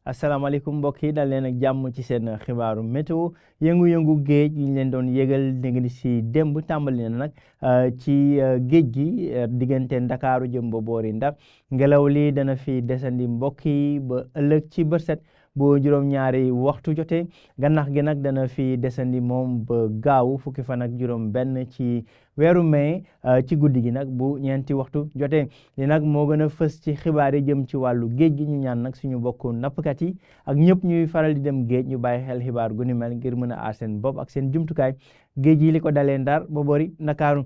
asalaamaaleykum mbokk yi dal leen ak jàmm ci seen xibaaru météo yëngu-yëngu géej yi ñu leen doon yëgal dégg nga si démb tàmbali na nag ci géej gi diggante Ndakaaru jëm ba boori Ndar ngelaw li dana fi desandi mbokk yi ba ëllëg ci bërset bu juróom-ñaari waxtu jotee gannax gi nag dana fi desandi moom ba gaawu fukki fan ak juróom benn ci weeru mai ci guddi gi nag bu ñeenti waxtu jotee li nag moo gën a fës ci xibaar yi jëm ci wàllu géej gi ñu ñaan nag suñu bokku nappkat yi ak ñëpp ñuy faral di dem géej ñu bàyyi xel xibaar gu ni mel ngir mën a aar seen bopp ak seen jumtukaay géej yi li ko dalee Ndar ba boori Ndakaaru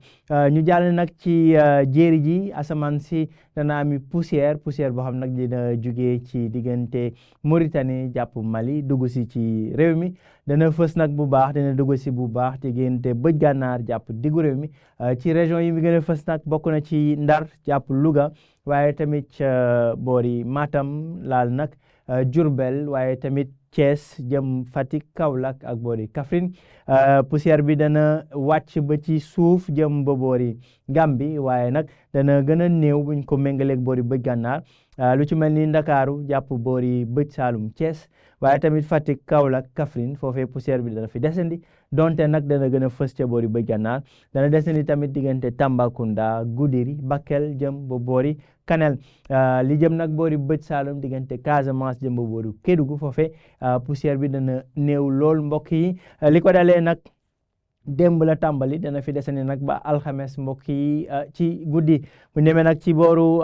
ñu jàll nag ci jéeri ji asamaan si dana ami poussière boo xam nag dina jugee ci diggante Mauritanie jàpp Mali dugg si ci réew mi dana fës nag bu baax dana dugg si bu baax diggante bëj gànnaar jàpp diggu réew mi ci région yi mi gën a fës nag bokk na ci Ndar jàpp Louga waaye tamit boori Matam laal nag Diourbel waaye tamit Thiès jëm Fatick Kaolack ak boori Kaffrine poussière bi dana wàcc ba ci suuf jëm ba boori Gambie waaye nag dana gën a néew buñ ko méngaleeg boori bëj gànnaar lu ci mel ni Ndakaaru jàpp boori bëj Saalum Thiès waaye tamit Fatick Kaolack Kaffrine foofee poussière bi dana fi desandi donte nag dana gën a fës ca boori bëj gànnaar dana desandi tamit diggante Tambacounda Goudiri Bakel jëm ba boori Kanel li jëm nag boori bëj Saalum diggante Casamance jëm ba boori Kédougou foofee poussière bi dana néew lool mbokk yi li ko dalee nag démb la tàmbali dana fi desandi nag ba alxames mbokk yi ci guddi bu demee nag ci booru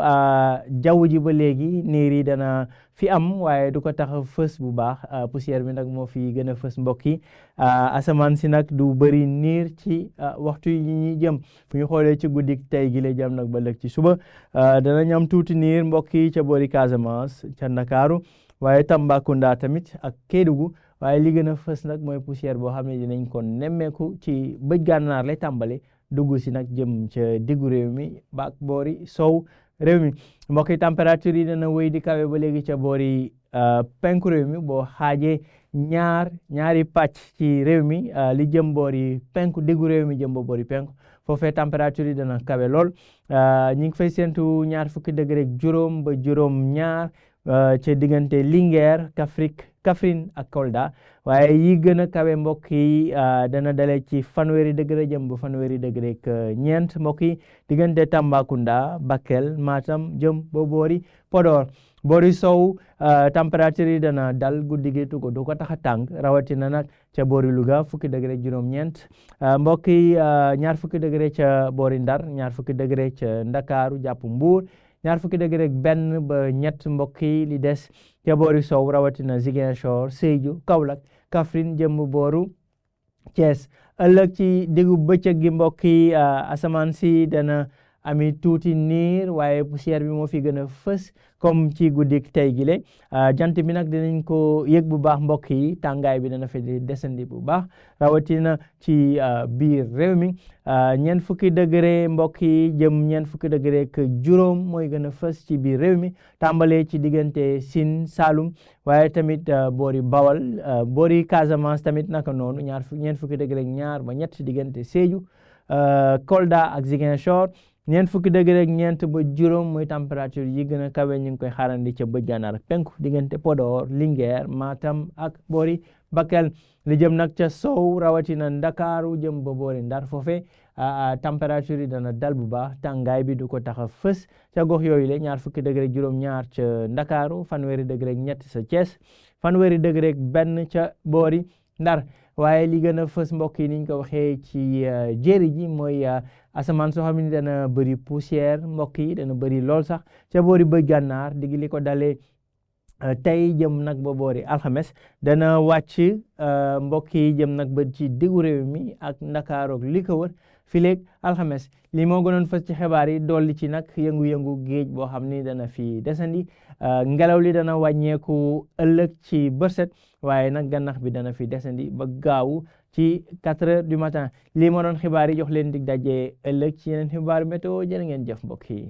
jaww ji ba léegi niir yi dana fi am waaye du ko tax a fës bu baax poussière bi nag moo fi gën a fës mbokk yi asamaan si nag du bëri niir ci waxtu yi ñuy jëm bu ñu xoolee ci guddi tey gi la jëm nag ba lëg ci suba dana ñam tuuti niir mbokk yi ca boori Casamance ca Ndakaaru waaye Tambacounda tamit ak Kédougou waaye li gën a fës nag mooy poussière boo xam ne dinañ ko nemmeeku ci bëj gànnaar lay tàmbale dugg si nag jëm ca diggu réew mi ba ak boori sow réew mi mbokk yi température yi dana wéy di kawe ba léegi ca boori penku réew mi boo xaajee ñaari pàcc ci réew mi li jëm boori penku diggu réew mi jëm ba boori penku foofee température yi dana kawe lool ñi ngi fay séntu 20 degré ak juróom ba juróom ñaar ca diggante Linguère Kaffrine ak Kolda waaye yi gën a kawe mbokk yi dana dale ci 20 degré jëm ba 20 degré ak ñeent mbokk yi diggante Tambacounda Bakel Matam jëm ba boori Podor boori sow température yi dana dal guddi gi du ko tax a tàng rawatina nag ca boori Louga 10 degré ak juróom-ñeent mbokk yi 20 degré ca boori Ndar 20 degré ca Ndakaaru jàpp Mbuur 20 degré ak benn ba ñett mbokk yi li des ca boori sow rawatina Ziguinchor Sédhiou Kaolack Kaffrine jëm booru Thiès ëllëg ci diggu bëccëg gi mbokk yi asamaan si dana ami tuuti niir waaye poussière bi moo fi gën a fës comme ci guddik tey gi le jant bi nag dinañ ko yëg bu baax mbokk yi tàngaay bi dana fi desandi bu baax rawatina ci biir réew mi 20 degré mbokk yi jëm 20 degré ak juróom mooy gën a fës ci biir réew mi tàmbalee ci diggante Sine Saalum waaye tamit boori Bawal boori Casamance tamit naka noonu 20 degré ak ñaar ba ñett diggante Sédhiou Kolda ak Ziguinchor 20 degré ak ñeent ba juróom mooy température yi gën a kawe ñu ngi koy xaarandi ca bëj gànnaar ak penku diggante Podor Linguère Matam ak boori Bakel li jëm nag ca sow rawatina Ndakaaru jëm ba boori Ndar foofe température yi dana dal bu baax tàngaay bi du ko tax a fës ca gox yooyu le 20 degré ak juróom-ñaar ca Ndakaaru 20 degré ak ñett sa Thiès 20 degré ak benn ca boori Ndar waaye li gën a fës mbokk yi niñ ko waxee ci jéeri ji mooy asamaan soo xam ne dana bëri poussière mbokk yi dana bëri lool sax ca boori bëj gànnaar digi li ko dalee tey jëm nag ba boori alxames dana wàcc mbokk yi jëm nag ba ci diggu réew mi ak Ndakaaru ak li ko wër fileeg alxames li moo gënoon fës ci xibaar yi dolli ci nag yëngu-yëngu géej boo xam ni dana fi desandi ngelaw li dana wàññeeku ëllëg ci bërset waaye nag gannax bi dana fi desandi ba gaawu ci 4 heures du matin lii moo doon xibaar yi jox leen dig daje ëllëg ci yeneen xibaar météo jërë ngeen jëf mbokk yi